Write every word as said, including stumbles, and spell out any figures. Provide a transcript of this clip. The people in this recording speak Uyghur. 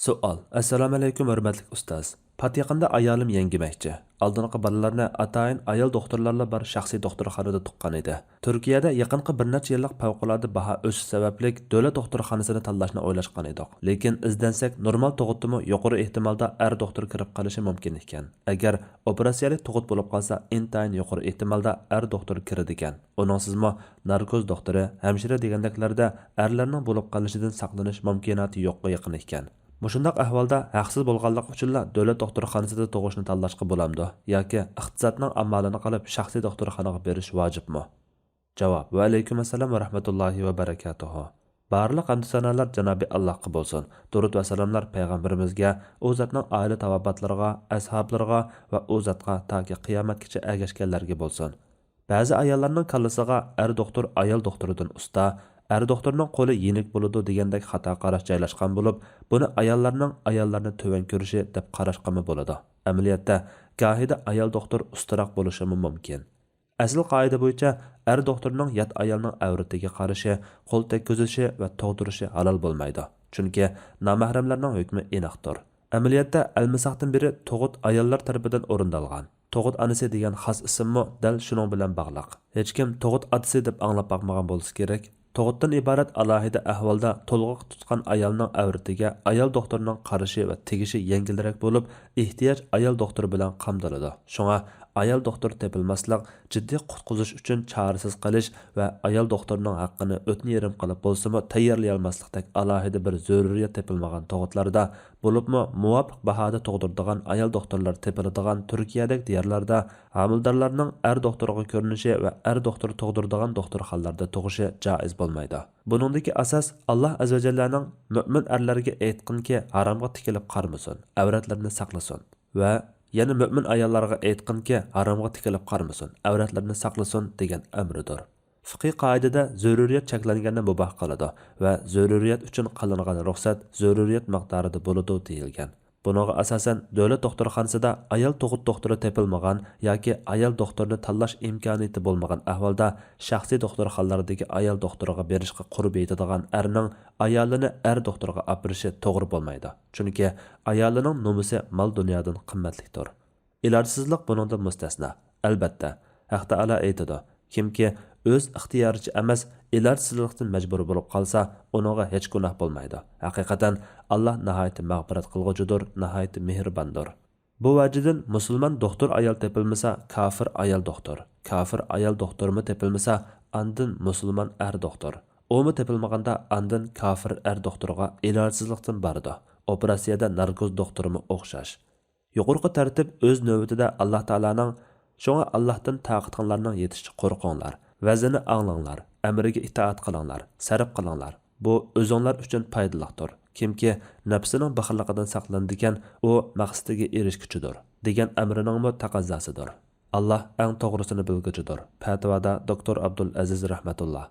سوئال. ئەسسالامۇئەلەيكۇم، ھۆرمەتلىك ئۇستاز. پات يېقىندا ئايالىم يەڭگىمەكچى. ئالدىنقى بالىلارنى ئاتايىن ئايال دوختۇرلارلا بار شەخسىي دوختۇرخانىدا تۇغقان ئىدى. تۈركىيەدە يېقىنقى بىر نەچچە يىللىق پەۋقۇلئاددە باھا ئۆسۈش سەۋەبلىك دۆلەت دوختۇرخانىسىنى تاللاشنى ئويلاشقان ئىدۇق. لېكىن ئىزدەنسەك، نورمال تۇغۇتتىمۇ يۇقىرى ئېھتىمالدا ئەر دوختۇر كىرىپ قېلىشى مۇمكىن ئىكەن. ئەگەر ئوپېراتسىيەلىك تۇغۇت بولۇپ قالسا، ئىنتايىن يۇقىرى ئېھتىمالدا ئەر دوختۇر كىرىدىكەن. ئۇنىڭسىزمۇ ناركوز دوختۇرى، ھەمشىرە دېگەندەكلەردە ئەرلەرنىڭ بولۇپ قېلىشىدىن ساقلىنىش مۇمكىناتى يوققا يېقىن ئىكەن. مۇشۇنداق ئەھۋالدا ھەقسىز بولغانلىقى ئۈچۈنلا دۆلەت دوختۇرخانىسىدا تۇغۇشنى تاللاشقا بولامدۇ ياكى ئىقتىسادنىڭ ئامالىنى قىلىپ شەخسىي دوختۇرخانىغا بېرىش ۋاجىپمۇ؟ جاۋاب. ۋەئەلەيكۇم ئەسسالام ۋە رەھمەتۇللاھى ۋە بەرەكاتۇھۇ. بارلىق ھەمدۇ سانالار جانابى ئاللاھقا بولسۇن. دۇرۇد ۋە سالاملار پەيغەمبىرىمىزگە، ئۇ زاتنىڭ ئائىلە تاۋابىئاتلىرىغا، ئەسھابلىرىغا ۋە ئۇ زاتقا تاكى قىيامەتكىچە ئەگەشكەنلەرگە بولسۇن. بەزى ئاياللارنىڭ كاللىسىغا ئەر دوختۇر ئايال دوختۇرىدىن ئۇستا، ئەر دوختۇرنىڭ قولى يېنىك بولىدۇ دېگەندەك خاتا قاراش جايلاشقان بولۇپ، بۇنى ئاياللارنىڭ ئاياللارنى تۆۋەن كۆرۈشى دەپ قاراشقىمۇ بولىدۇ. ئەمەلىيەتتە، گاھىدا ئايال دوختۇر ئۇستىراق بولۇشىمۇ مۇمكىن. ئەسلى قائىدە بويىچە، ئەر دوختۇرنىڭ يات ئايالنىڭ ئەۋرىتىگە قارىشى، قول تەگكۈزۈشى ۋە تۇغدۇرۇشى ھالال بولمايدۇ. چۈنكى نامەھرەملەرنىڭ ھۆكمى ئېنىقتۇر. ئەمەلىيەتتە، ئەلمىساقتىن بېرى تۇغۇت ئاياللار تەرىپىدىن ئورۇندالغان. تۇغۇت ئانىسى دېگەن خاس ئىسىممۇ دەل شۇنىڭ بىلەن باغلىق. ھېچكىم تۇغۇت ئاتىسى دەپ ئاڭلاپ باقمىغان بولسا كېرەك. تۇغۇتتىن ئىبارەت ئالاھىدە ئەھۋالدا تولغاق تۇتقان ئايالنىڭ ئەۋرىتىگە ئايال دوختۇرنىڭ قارىشى ۋە تېگىشى يەڭگىلرەك بولۇپ، ئېھتىياج ئايال دوختۇرى بىلەن قامدىلىدۇ. شۇڭا ئايال دوختۇر تېپىلماسلىق، جىددىي قۇتقۇزۇش ئۈچۈن چارىسىز قېلىش ۋە ئايال دوختۇرنىڭ ھەققىنى ئۆتنە يېرىم قىلىپ بولسىمۇ تەييارلىيالماسلىقتەك ئالاھىدە بىر زۆرۈرىيەت تېپىلمىغان تۇغۇتلاردا، بولۇپمۇ مۇۋاپىق باھادا تۇغدۇرىدىغان ئايال دوختۇرلار تېپىلىدىغان تۈركىيەدەك دىيارلاردا ھامىلىدارلارنىڭ ئەر دوختۇرغا كۆرۈنۈشى ۋە ئەر دوختۇر تۇغدۇرىدىغان دوختۇرخانىلاردا تۇغۇشى جائىز بولمايدۇ. بۇنىڭدىكى ئاساس، ئاللا ئەززەۋەجەللەنىڭ، «مۆمىن ئەرلەرگە ئېيتقىنكى، ھارامغا تىكىلىپ قارىمىسۇن، ئەۋرەتلىرىنى ساقلىسۇن» ۋە «يەنە مۆمىن ئاياللارغا ئېيتقىنكى، ھارامغا تىكىلىپ قارىمىسۇن، ئەۋرەتلىرىنى ساقلىسۇن» دېگەن ئەمرىدۇر. فىقھىي قائىدىدە زۆرۈرىيەت چەكلەنگەننى مۇباھ قىلىدۇ ۋە زۆرۈرىيەت ئۈچۈن قىلىنغان رۇخسەت زۆرۈرىيەت مىقدارىدا بولىدۇ دېيىلگەن. بۇنىڭغا ئاساسەن، دۆلەت دوختۇرخانىسىدا ئايال تۇغۇت دوختۇرى تېپىلمىغان ياكى ئايال دوختۇرنى تاللاش ئىمكانىيىتى بولمىغان ئەھۋالدا، شەخسىي دوختۇرخانىلاردىكى ئايال دوختۇرىغا بېرىشقا قۇربى يېتىدىغان ئەرنىڭ ئايالىنى ئەر دوختۇرغا ئاپىرىشى توغرا بولمايدۇ. چۈنكى ئايالىنىڭ نومۇسى مال-دۇنيادىن قىممەتلىكتۇر. ئىلاجسىزلىق بۇنىڭدىن مۇستەسنا. ئەلبەتتە، ھەق تائالا ئېيتىدۇ، «كىمكى ئۆز ئىختىيارىچە ئەمەس، ئىلاجسىزلىقتىن مەجبۇر بولۇپ قالسا، ئۇنىڭغا ھېچ گۇناھ بولمايدۇ.» ھەقىقەتەن، ئاللا ناھايىتى مەغپىرەت قىلغۇچىدۇر، ناھايىتى مېھرىباندۇر. بۇ ۋەجىدىن مۇسۇلمان دوختۇر ئايال تېپىلمىسا، كاپىر ئايال دوختۇر، كاپىر ئايال دوختۇرمۇ تېپىلمىسا، ئاندىن مۇسۇلمان ئەر دوختۇر، ئۇمۇ تېپىلمىغاندا، ئاندىن كاپىر ئەر دوختۇرغا ئىلاجسىزلىقتىن بارىدۇ، ئوپېراتسىيەدە ناركوز دوختۇرىمۇ ئوخشاش. يۇقىرىقى تەرتىپ ئۆز نۆۋىتىدە ئاللا تائالانىڭ، «شۇڭا ئاللاھتىن تاقىتىڭلارنىڭ يېتىشىچە قورقۇڭلار، ۋەزىنى ئاڭلاڭلار، ئەمرىگە ئىتائەت قىلىڭلار، سەرپ قىلىڭلار، بۇ ئۆزۈڭلار ئۈچۈن پايدىلىقتۇر. كىمكى نەپسىنىڭ بېخىللىقىدىن ساقلىنىدىكەن، ئۇ مەقسىتىگە ئېرىشكۈچىدۇر» دېگەن ئەمرىنىڭمۇ تەقەززاسىدۇر. ئاللا ئەڭ توغرىسىنى بىلگۈچىدۇر. پەتىۋادا دوكتور ئابدۇل ئەزىز رەھمەتۇللا.